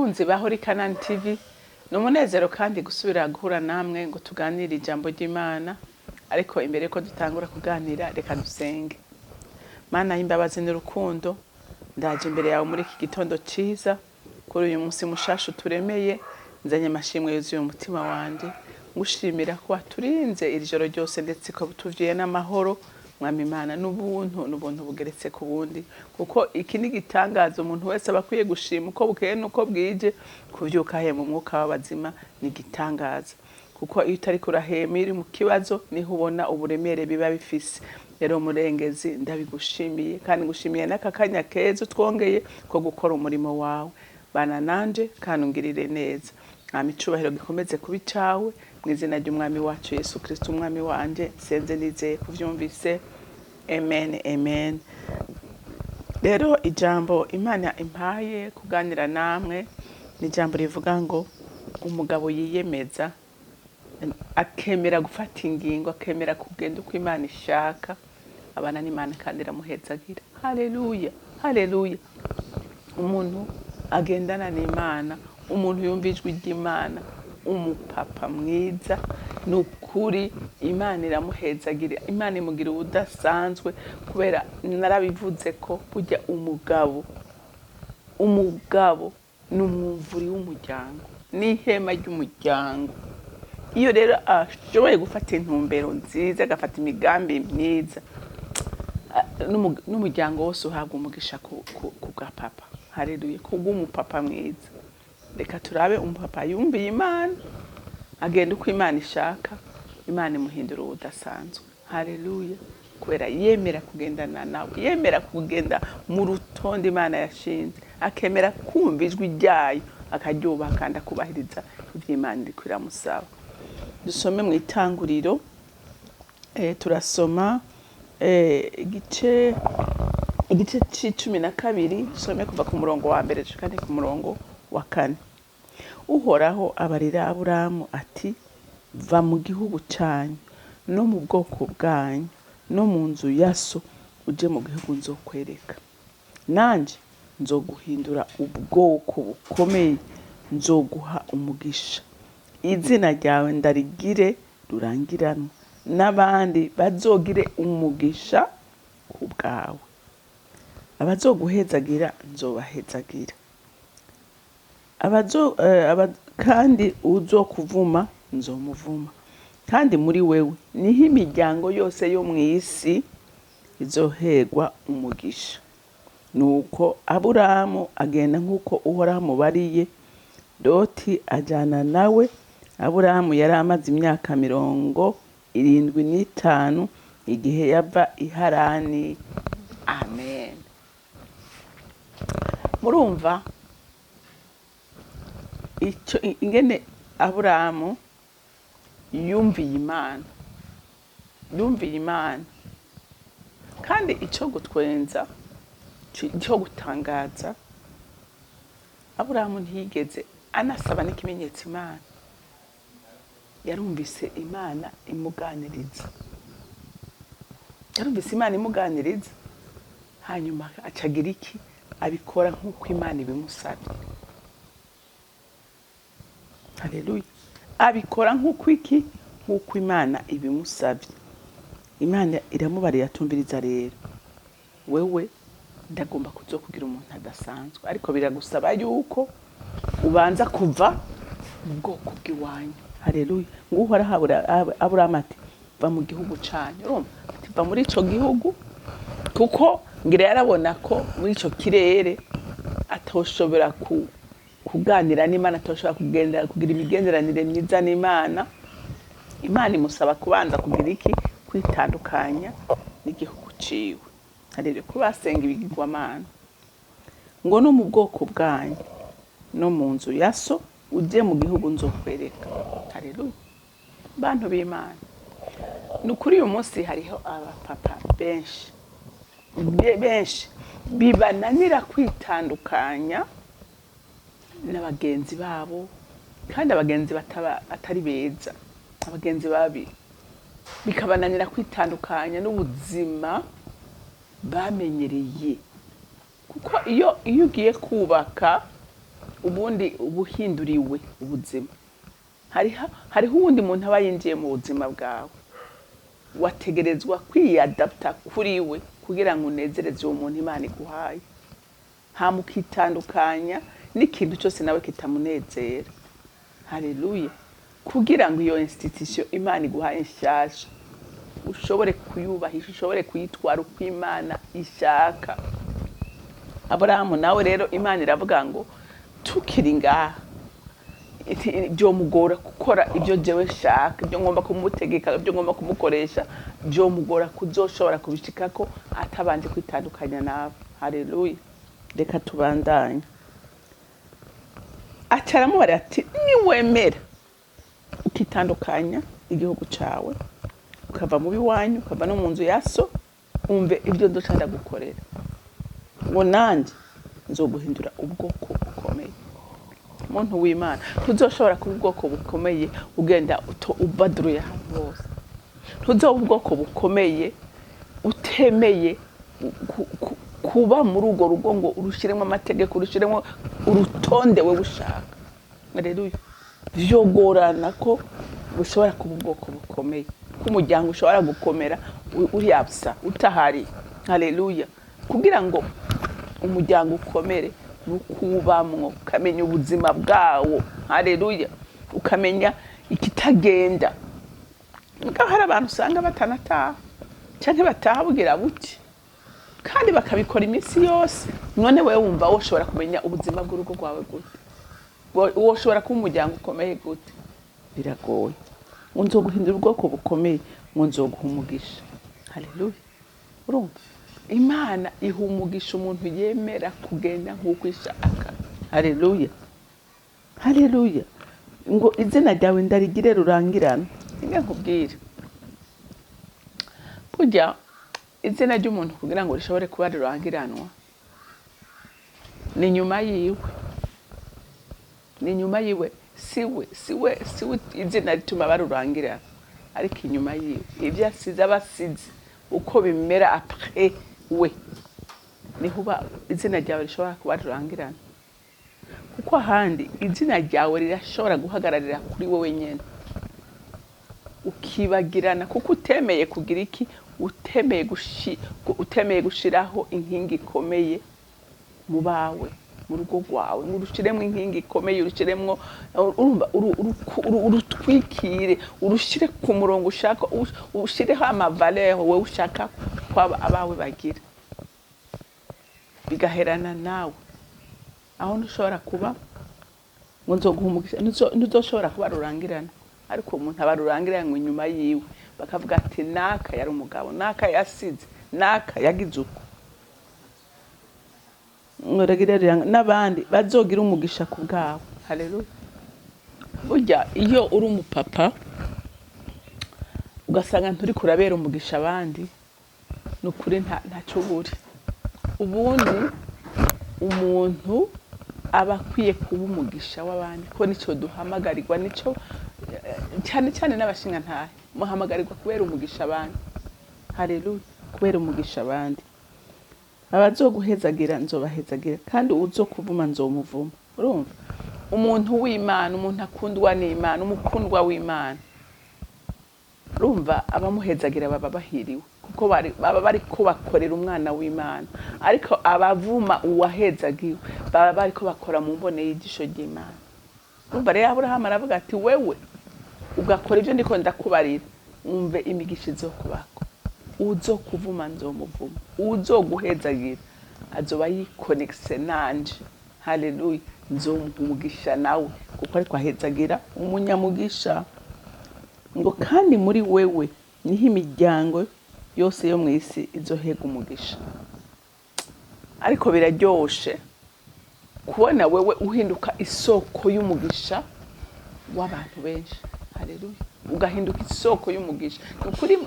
Bakunzi ba Holy Canaan TV, ni umunezero kandi gusubira guhura namwe ngo tuganire ijambo ry'Imana. Ariko imbere yuko dutangura kuganira, reka dusenge. Mana y'imbabazi n'urukundo, ndaje imbere yawe muri iki gitondo ciza, kuri uyu munsi mushasha uturemeye. Nzanye amashimwe yuzuye umutima wanje, ngushimira ko waturinze iri joro ryose, ndetse ko tuvyuye n'amahoro. Mwami Imana, n'ubuntu n'ubuntu bugeretse ku bundi, kuko iki ni igitangaza umuntu wese aba akwiye gushima uko bukeye n'uko bwije. Kuvyuka ahema umwuka w'abazima ni igitangaza, kuko iyo utariko urahema, iyo uri mu kibazo, niho ubona uburemere biba bifise. Rero Murengezi, ndabigushimiye kandi ngushimiye n'aka kanya keza utwongeye ko gukora umurimo wawe. Bana nanje kandi ungirire neza. Mwami, icubahiro gikomeze kuba icawe, mu izina ry'Umwami wacu Yesu Kristo, Umwami wanje, senze nizeye kuvyumvise. Amen, amen. Rero ijambo Imana impaye kuganira namwe ni ijambo rivuga ngo umugabo yiyemeza, akemera gufata ingingo, akemera kugenda uko Imana ishaka, abana n'Imana kandi iramuhezagira. Haleluya, haleluya. Umuntu agendana n'Imana, umuntu yumva ijwi ry'Imana, umupapa mwiza, ni ukuri Imana iramuhezagira, Imana imugira ubudasanzwe. Kubera narabivuze ko burya umugabo ni umwumvuri w'umuryango n'ihema ry'umuryango. Iyo rero ashoboye gufata intumbero nziza, agafata imigambi myiza, n'umuryango wose uhabwa umugisha ku bwa papa. Haleluya, kubw'umupapa mwiza. Reka turabe umupapa yumviye Imana, agenda uko Imana ishaka, Imana imuhindura ubudasanzwe. Haleluya, kubera yemera kugendana nawe, yemera kugenda mu rutonde Imana yashinze, akemera kumva ijwi ryayo, akaryubaha kandi akubahiriza ivyo Imana iriko iramusaba. Dusome mu Itanguriro, turasoma igice c'12, dusome kuva ku murongo wa mbere dushikane ku murongo wa kane. Uhoraho abarira Aburamu ati: "Va mu gihugu canyu no mu bwoko bwanyu no mu nzu ya so, uje mu gihugu nzokwereka. Nanje nzoguhindura ubwoko bukomeye, nzoguha umugisha, izina ryawe ndarigire rurangiranwa, n'abandi bazogire umugisha ku bwawe. Abazoguhezagira nzobahezagira, kandi uzokuvuma nzomuvuma, kandi muri wewe niho imiryango yose yo mw'isi izoherwa umugisha." Nuko Aburamu agenda nk'uko Uhoraho amubariye, Loti ajana nawe. Aburamu yari amaze imyaka 75 igihe yava i Harani. Amen. Murumva icyo ingene Aburamu yumviye Imana, yumviye Imana. Kandi icyo gutwenza, icyo gutangaza, Aburamu ntiyigeze anasaba n'ikimenyetso Imana. Yarumvise Imana imuganiriza, yarumvise Imana imuganiriza, hanyuma acagira iki? Abikora nk'uko Imana ibimusabye. Haleluya. Abikora nk'uko iki? Nk'uko Imana ibimusabye. Imana iramubarira, atumviriza rero, wewe ndagomba kuzokugira umuntu adasanzwe, ariko biragusaba yuko ubanza kuva mu bwoko bw'iwanyu. Haleluya. Ngo Uhoraho Aburahamu ati: "Va mu gihugu canyu." Urumva ati: "Va muri ico gihugu," kuko ngira yarabona ko muri ico kirere atoshobora kuganira n'Imana, atoshobora kugendera, kugira imigenderanire myiza n'Imana. Imana imusaba kubanza kugira iki? Kwitandukanya n'igihugu ciwe. Haleluya, ko basenga ibigirwamana. Ngo no mu bwoko bwanyu no mu nzu ya so, uje mu gihugu nzokwereka. Haleluya. Bantu b'Imana, ni ukuri uyu munsi hariho abapapa benshi benshi bibananira kwitandukanya n'abagenzi babo, kandi abagenzi batari beza, abagenzi babi, bikabananira kwitandukanya n'ubuzima bamenyereye. Kuko iyo ugiye kubaka Ubundi ubuhinduriwe ubuzima, hariho uwundi muntu aba yinjiye mu buzima bwawe, wategerezwa kwiyadapta kuri we kugira ngo unezereze uwo muntu Imana iguhaye, hama ukitandukanya n'ikintu cyose nawe kitamunezera. Haleluya! Kugira ngo iyo institution Imana iguhaye nshasha ushobore kuyubahisha, ushobore kuyitwara uko Imana ishaka. Aburahamu nawe rero, Imana iravuga ngo tukiri ngaha byomugora gukora ibyo jewe nshaka, ibyo ngomba kumutegeka, ibyo ngomba kumukoresha, byomugora kuzoshobora kubishikako atabanje kwitandukanya nawe. Haleluya! Reka tubandanye. Aca aramubara ati: "Niwemera ukitandukanya igihugu cawe, ukava mu biwanyu, ukava no mu nzu ya so, umve ibyo ndoca ndagukorera, ngo nanje nzoguhindura ubwoko bukomeye." Muntu w'Imana, ntuzoshobora kuba ubwoko bukomeye ugenda ubaduruye ahantu hose. Ntuzoba ubwoko bukomeye utemeye kuba muri urwo rugo ngo urushyiremo amategeko, urushyiremo urutonde we ushaka. Haleluya! Vyogorana ko bushobora kuba ubwoko bukomeye, ko umuryango ushobora gukomera uri absent, utahari. Haleluya! Kugira ngo umuryango ukomere ni ukuwubamwo, ukamenya ubuzima bwawo. Haleluya! Ukamenya ikitagenda. Mugabo hari abantu usanga batanataha canke bataha bugira buti, kandi bakabikora iminsi yose. None wewe wumva woshobora kumenya ubuzima bw'urugo rwawe gute? Woshobora kuba umuryango ukomeye gute? Biragoye. Ngo nzoguhindura ubwoko bukomeye, ngo nzoguha umugisha. Haleluya! Urumva, Imana iha umugisha umuntu yemera kugenda nk'uko ishaka. Haleluya, haleluya! Ngo izina ryawe ndarigire rurangirana. Ninga nkubwire, burya izina ry'umuntu kugira ngo rishobore kuba rurangiranwa ni nyuma yiwe, ni nyuma yiwe. Siwe, siwe, siwe izina rituma barurangirana, ariko inyuma yiwe, ibyo asize, abasize uko bimera après we, niho uba izina ryawe rishobora kuba rurangirana. Kuko ahandi izina ryawe rirashobora guhagararira kuri wowe nyene, ukibagirana, kuko utemeye kugira iki? Utemeye gushiraho inkingi ikomeye mu bawe, mu rugo rwawe, ngo urushiremo inkingi ikomeye, urushiremwo, urumva, urutwikire, urushire ku murongo ushaka, ushireho ama valeurs wowe ushaka ko abawe bagira, bigaherana nawe. Aho ntushobora kuba ngo nzoguha umugisha, ntuzoshobora kuba rurangirana. Ariko umuntu aba rurangirana inyuma yiwe, bakavuga ati: "Naka yari umugabo, naka yasize, naka yagize uko." N'abandi bazogira umugisha ku bwawe. Haleluya! Burya iyo uri umupapa ugasanga nturi kurabera umugisha abandi, ni ukuri ntacyo uburi. Ubundi umuntu aba akwiye kuba umugisha w'abandi, ko nicyo duhamagarirwa, nicyo cyane cyane n'abashingantahe muhamagarirwa kubera umugisha abandi. Haleluya! Kubera umugisha abandi. Abazoguhezagira nzobahezagira, kandi uzokuvuma nzomuvuma. Urumva, umuntu w'Imana, umuntu akundwa n'Imana, umukundwa w'Imana, urumva, abamuhezagira baba bahiriwe, kuko baba bariko bakorera umwana w'Imana. Ariko abavuma uwahezagiwe baba bariko bakora mu mbone y'ijisho ry'Imana. Urumva rero, Aburahamu aravuga ati: "Wewe ugakora ibyo ndiko ndakubarira, umve imigisha izokubako. Uzokuvuma nzomuvuma, uzoguhezagira azoba yikonegise nanje. Haleluya! Nzomuha umugisha nawe, kuko ariko ahezagira umunyamugisha." Ngo kandi muri wewe niho imiryango yose yo mu isi izohega umugisha. Ariko biraryoshe kubona wewe uhinduka isoko y'umugisha w'abantu benshi. Haleluya! Ugahinduka isoko y'umugisha. Nukuri,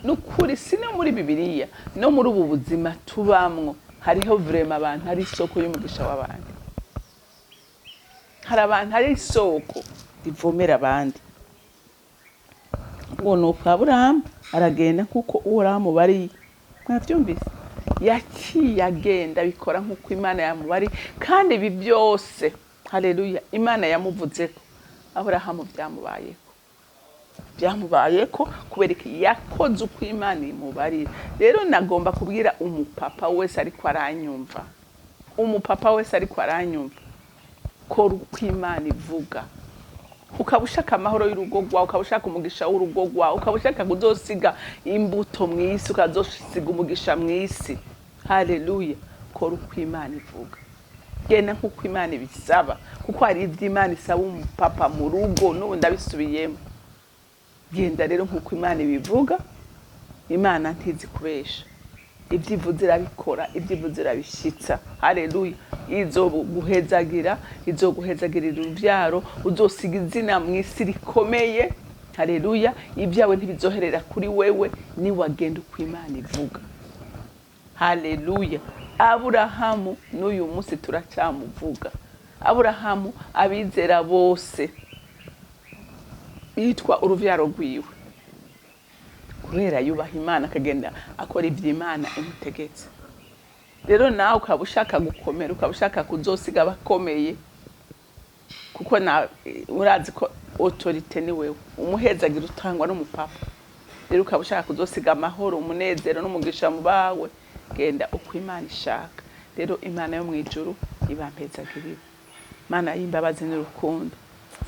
nukuri, si no muri Bibiliya, no muri ubu buzima tubamwo, hariho vraiment abantu hari isoko y'umugisha w'abandi. Hari abantu hari isoko rivomera abandi. Ngo nuko Aburahamu aragenda nk'uko Uhoraho amubariye. Mwavyumvise? Yaciye agenda abikora nk'uko Imana yamubariye. Kandi ibi byose, haleluya, Haleluya. Imana yamuvuzeko. Aburahamu byamubayeko, byamubayeko kubera iki? Yakoze uko Imana imubarira. Rero nagomba kubwira umupapa wese ariko aranyumva, umupapa wese ariko aranyumva, kora uko Imana ivuga. Ukaba ushaka amahoro y'urugo rwawe, ukaba ushaka umugisha w'urugo rwawe, ukaba ushaka kuzosiga imbuto mu isi, ukazosiga umugisha mu isi, haleluya, kora uko Imana ivuga. Genda nk'uko Imana ibisaba, kuko hari ibyo Imana isaba umupapa mu rugo. N'ubu ndabisubiyemo, genda rero nk'uko Imana ibivuga. Imana ntizi kubesha, ibyo ivuze irabikora, ibyo ivuze irabishyitsa. Haleluya. Izoguhezagira, izoguhezagirira urubyaro, uzosiga izina mu isi rikomeye. Haleluya. Ibyawe ntibizoherera kuri wewe niwagenda uko Imana ivuga. Haleluya. Aburahamu n'uyu munsi turacyamuvuga. Aburahamu, abizera bose bitwa urubyaro rwiwe, kubera yubaha Imana, akagenda akora ibyo Imana imutegetse. Rero nawe ukaba ushaka gukomera, ukaba ushaka kuzosiga abakomeye, kuko na urazi ko autorité ni wewe, umuhezagira utangwa n'umupapa. Rero ukaba ushaka kuzosiga amahoro, umunezero n'umugisha mu bawe, genda uko Imana ishaka. Rero Imana yo mu ijuru ibampezagirire. Mana y'imbabazi n'urukundo,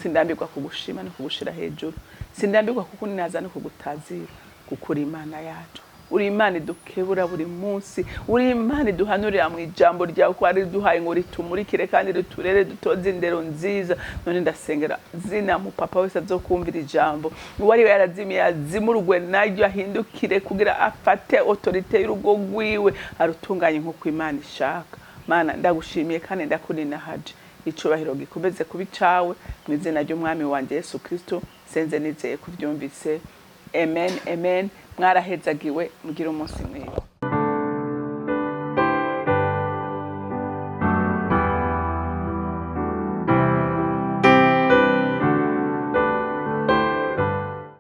sindambirwa kugushima no kugushira hejuru, sindambirwa kukuninaza no kugutazira, kuko uri Imana yacu, uri Imana idukebura buri munsi, uri Imana iduhanurira mu ijambo ryawe, ko wariduhaye ngo ritumurikire kandi riturere, dutoze indero nziza. None ndasengera zina mu papa wese azokumvira ijambo, uwo ari we yarazimiye azimurwe naryo, ahindukire kugira afate autorité y'urugo rwiwe, arutunganye nk'uko Imana ishaka. Mana, ndagushimiye kandi ndakuninahaje. Icubahiro gikomeze kuba icawe, mu izina ry'Umwami wanje Yesu Kristo senze nizeye kuvyumvise. Amen, amen. Mwarahezagiwe, mugire umunsi mwiza.